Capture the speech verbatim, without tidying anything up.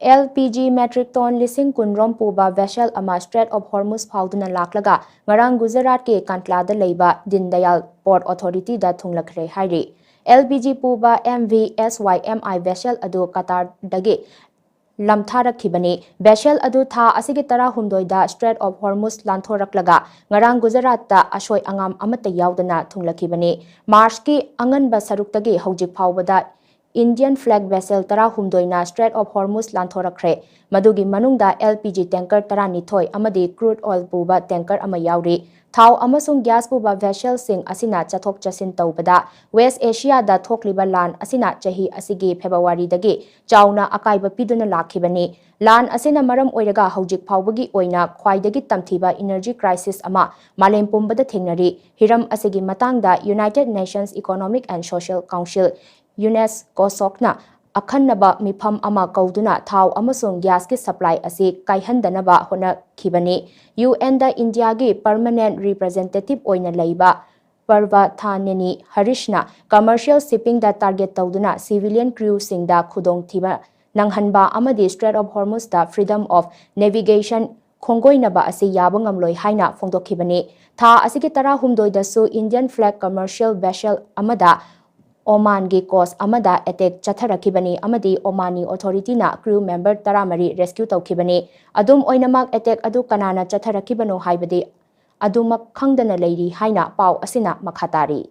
L P G metric ton ꯂꯤꯁꯤꯡ ꯀꯨꯟꯔꯣꯝ ꯄꯨꯕ vessel ꯑꯃ Strait of Hormuz ꯐꯥꯎꯗꯨꯅ ꯂꯥꯛꯂꯒ ꯉꯔꯥꯡ ꯒꯨꯖꯔꯥꯠꯀꯤ ꯀꯥꯟꯇ꯭ꯂꯥꯗ ꯂꯩꯕ ꯗꯤꯟꯗꯌꯥꯜ Port Authority ꯗ ꯊꯨꯡꯂꯈ꯭ꯔꯦ ꯍꯥꯏꯔꯤ꯫ L P G ꯄꯨꯕ M V S Y M I vessel ꯑꯗꯨ ꯀꯇꯥꯔꯗꯒꯤ ꯂꯝꯊꯥꯔꯛꯈꯤꯕꯅꯤ꯫ Vessel ꯑꯗꯨ ꯊꯥ ꯑꯁꯤꯒꯤ ꯇꯔꯥꯍꯨꯝꯗꯣꯏꯗ Strait of Hormuz ꯂꯥꯟꯊꯣꯔꯛꯂꯒ ꯉꯔꯥꯡ ꯒꯨꯖꯔꯥꯠꯇ ꯑꯁꯣꯏ ꯑꯉꯥꯝ ꯑꯃꯠꯇ ꯌꯥꯎꯗꯅ ꯊꯨꯡꯂꯈꯤꯕꯅꯤ꯫ ꯃꯥꯔꯆꯀꯤ ꯑꯉꯟꯕ ꯁꯔꯨꯛꯇꯒꯤ ꯍꯧꯖꯤꯛ ꯐꯥꯎꯕꯗ Indian flag vessel ꯇꯔꯥꯍꯨꯝꯗꯣꯏꯅ Strait of Hormuz ꯂꯥꯟꯊꯣꯔꯛꯈ꯭ꯔꯦ꯫ ꯃꯗꯨꯒꯤ ꯃꯅꯨꯡꯗ L P G tanker ꯇꯔꯥꯅꯤꯊꯣꯏ ꯑꯃꯗꯤ crude oil ꯄꯨꯕ tanker ꯑꯃ ꯌꯥꯎꯔꯤ꯫ ꯊꯥꯎ ꯑꯃꯁꯨꯡ gas ꯄꯨꯕ vessel ꯁꯤꯡ ꯑꯁꯤꯅ ꯆꯠꯊꯣꯛ ꯆꯠꯁꯤꯟ ꯇꯧꯕꯗ West Asia ꯗ ꯊꯣꯛꯂꯤꯕ ꯂꯥꯟ ꯑꯁꯤꯅ ꯆꯍꯤ ꯑꯁꯤꯒꯤ February ꯗꯒꯤ ꯆꯥꯎꯅ ꯑꯀꯥꯏꯕ ꯄꯤꯗꯨꯅ ꯂꯥꯛꯈꯤꯕꯅꯤ꯫ ꯂꯥꯟ ꯑꯁꯤꯅ ꯃꯔꯝ ꯑꯣꯏꯔꯒ ꯍꯧꯖꯤꯛ ꯐꯥꯎꯕꯒꯤ ꯑꯣꯏꯅ ꯈ꯭ꯋꯥꯏꯗꯒꯤ ꯇꯝꯊꯤꯕ energy crisis ꯑꯃ ꯃꯥꯂꯦꯝ ꯄꯨꯝꯕꯗ ꯊꯦꯡꯅꯔꯤ꯫ ꯍꯤꯔꯝ ꯑꯁꯤꯒꯤ ꯃꯇꯥꯡꯗ United Nations Economic and Social Council, UNESCOSOC ꯅ ꯑꯈꯟꯅꯕ ꯃꯤꯐꯝ ꯑꯃ ꯀꯧꯗꯨꯅ ꯊꯥꯎ ꯑꯃꯁꯨꯡ gas ꯀꯤ supply ꯑꯁꯤ ꯀꯥꯏꯍꯟꯗꯅꯕ ꯍꯣꯠꯅꯈꯤꯕꯅꯤ꯫ U N ꯗ India ꯒꯤ permanent representative ꯑꯣꯏꯅ ꯂꯩꯕ ꯄꯔꯚꯥꯊꯥꯅꯦꯅꯤ ꯍꯔꯤꯁꯅ commercial shipping ꯗ target ꯇꯧꯗꯨꯅ civilian crew ꯁꯤꯡꯗ ꯈꯨꯗꯣꯡꯊꯤꯕ ꯅꯪꯍꯟꯕ ꯑꯃꯗꯤ Strait of Hormuz ꯇ freedom of navigation ꯈꯣꯡꯒꯣꯏꯅꯕ ꯑꯁꯤ ꯌꯥꯕ ꯉꯝꯂꯣꯏ ꯍꯥꯏꯅ ꯐꯣꯡꯗꯣꯛꯈꯤꯕꯅꯤ꯫ ꯊꯥ ꯑꯁꯤꯒꯤ ꯇꯔꯥꯍꯨꯝꯗꯣꯏꯗꯁꯨ Indian flag commercial vessel ꯑꯃꯗ Oman ꯒꯤ coast ꯑꯃꯗ attack ꯆꯠꯊꯔꯛꯈꯤꯕꯅꯤ ꯑꯃꯗꯤ Omani authority ꯅ crew member ꯇꯔꯥꯃꯔꯤ rescue ꯇꯧꯈꯤꯕꯅꯤ꯫ ꯑꯗꯨꯝ ꯑꯣꯏꯅꯃꯛ, attack ꯑꯗꯨ ꯀꯅꯥꯅ ꯆꯠꯊꯔꯛꯈꯤꯕꯅꯣ ꯍꯥꯏꯕꯗꯤ ꯑꯗꯨꯃꯛ ꯈꯪꯗꯅ ꯂꯩꯔꯤ ꯍꯥꯏꯅ ꯄꯥꯎ ꯑꯁꯤꯅ ꯃꯈꯥ ꯇꯥꯔꯤ꯫